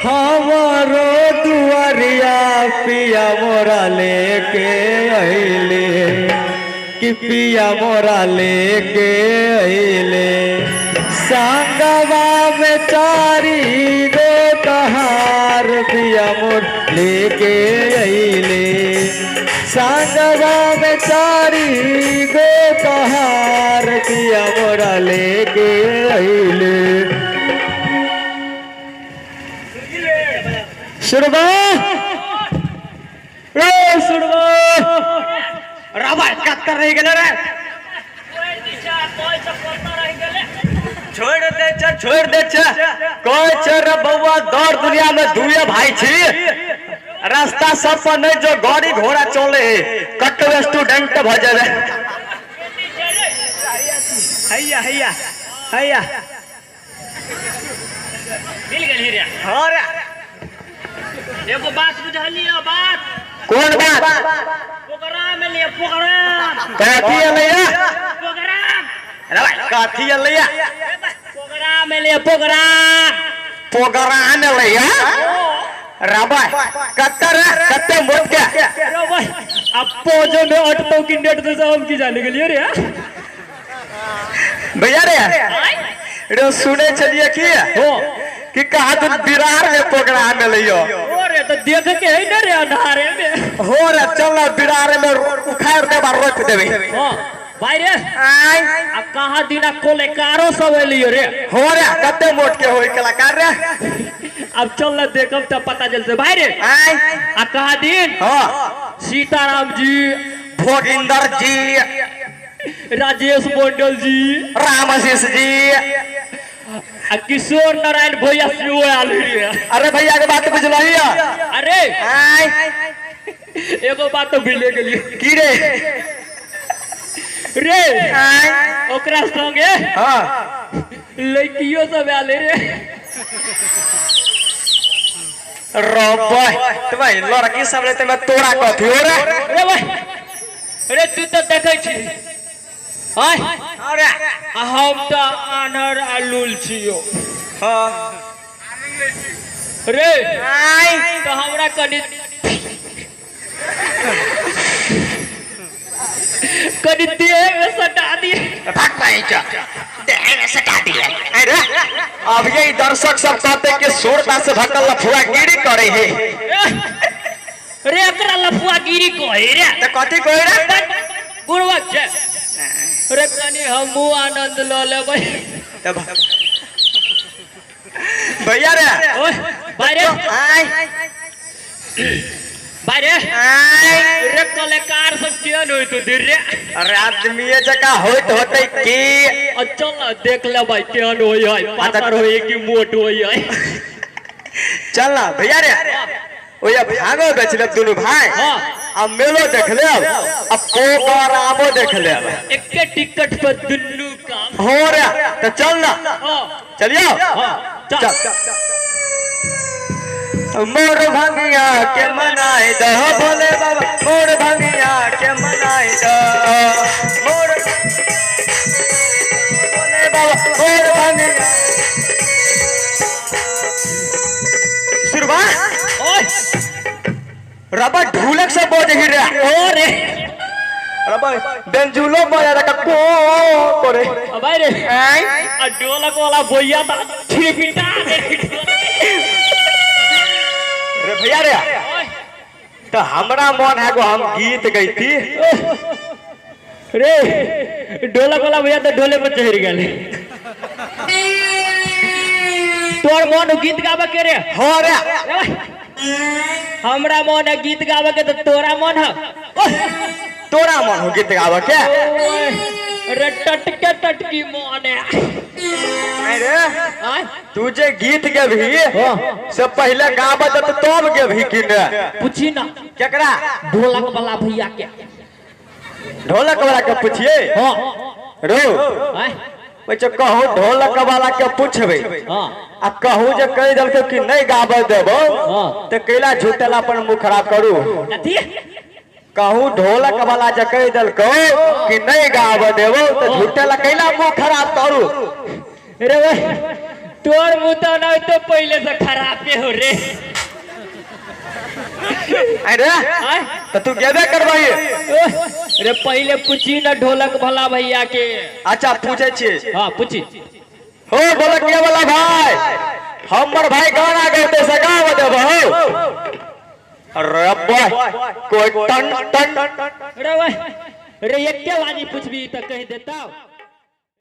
हमरो दुआरिया पिया मोरा लेके अइले, कि पिया मोरा लेके अइले। संगवा में चारी गो कहार पिया मोर लेके अइले। संगवा में चारी गो कहार पिया मोरा लेके अइले। सुरबा रे सुरबा रबा कत्तर रहि गेलै रे। छोड़ दे छ, छोड़ दे छ। कहै छ रे बौआ, दौड़ दुनिया में दुए भाई छी, रास्ता सब पर नहीं जो गाड़ी घोड़ा चले है, कट्टो स्टूडेंट भ जेबे। हैया हैया हैया मिल गेल रे। हाँ रे। एगो बात बुझलिए बात? कोन बात? प्रोग्राम एलिए, प्रोग्राम। कथी एलैया? प्रोग्राम। अरे भाई, कथी एलैया? प्रोग्राम एलिए, प्रोग्राम। प्रोग्राम एलैया रे भाई, कत्ते रे, कत्ते मोट के? अरे भाई, अब पोजो में अटतो की नेट तो हम की जाने के लिए रे। भैया रे, रे सुने चलिए की हो कि कहा तुम बिरार में प्रोग्राम एलैयो। हो रे, तो देख के है ना रे अंधारे में। हो रे, चल ना बिरार में उखाड़ देबा, रोप देबे। हो भाई रे। आय। अब कहाँ दिना कोलेकारो सब एलियो रे। हो रे, कत्ते मोट के होई कलाकार रे। अब चल ना देखब तब पता चलते भाई रे। आय। आ कहाँ दिन हाँ। सीताराम जी, भोगिंदर जी, राजेश मंडल जी, रामशीष जी आ किशोर नारायण भैया सेहो आयल रे। अरे भैया के बात बुझलही? अरे आय। एगो बात तो भूले गेलिए। की रे? रे आय। ओकरा संगे हाँ। लड़कियों सब आयल रे। रब्बा, तो भाई लड़की सब रे ते तोरा कथी हो रे? रे भाई रे, तू तो देखै छी आय। अरे आ हम तो आन्हर आ लूल छियो। हाँ। रे आय। तो हमरा कनि कनि देह में सटा दिए। भाग पाई चा देह में सटा दिए। अरे अब ये दर्शक सब कहते कि सुरता से भकल लफुआ गिरी करे है। रे एकरा लफुआ गिरी कहे रे? तो कथी कहे रे? गुरुवक छै रे, कनि हमहूँ आनंद लऽ लेबै। तब भैया रे। ओए भाई रे। आय। भाई रे। आय। रे कलाकार सब केहन होइत होतै रे? अरे आदमी जका होइत होतै की। आ चल ना देख लेबै केहन होइ है, पातर होइ कि मोट होइ है। चल ना भैया रे, ओया भांगो बेच लेब दुनू भाई। हाँ। आ मेलो देख लेब आ प्रोग्रामो देख लेब। एके टिकट पर दुनू काम। हो रे, तो चल ना। हाँ। चलियो। हाँ, चल। चल। मोर भंगिया के मनाए दह भोले बाबा, मोर भंगिया के मनाए दह, मोर भोले बाबा, मोर भंगिया। सुरबा। ओए। रबा ढोलक से बजे ही रे। ओ रे। रबा बेंजुलो बजा रे को करे। आ भाई रे। आय। आ ढोलक वाला भैया त छिपिटा दे। रे भैया रे, तो हमरा मन है गो हम गीत गईती। रे ढोलक वाला भैया तो ढोले पर चढ़ गेल। तोर मन गीत गावे के रे? हो रे। हमरा मन है गीत गावे के, तो तोरा मन है? तोरा मन हो गीत गावे के? ओए, रे टटके टटकी मन है। अरे आय? तू जे गीत गेबही हाँ। से पहले गाबे तो तब गेबही कि ने? पूछी ना। केकरा? ढोलक वाला भैया के। ढोलक वाला के पूछिए? हाँ। रो आय? बच्चा कहू ढोलक वाला के पूछबे हाँ। आ कहू जे कहि देलकै कि नहीं गाबे देबो हाँ। तो कैला झूठेला अपन मुंह खराब करू? कथी? कहू ढोलक वाला जे कहि देलकौ कि नहीं गाबे देबो तो झूठेला कैला मुंह खराब करू? रे ओए, तोर मुँह तो ना तो पहले से खराबे हो रे। अरे आय? तो तू गेबे करबही? ओह, रे पहले पूछी ना ढोलक भला भैया के। अच्छा पूछे छी। हाँ पूछी। हो ढोलकिया वाला भाई, हमर भाई गाना गाते से गाव देबहो। अरे बॉय कोई टन टन। रे भाई रे, एके लानी पूछबी तो कह देता।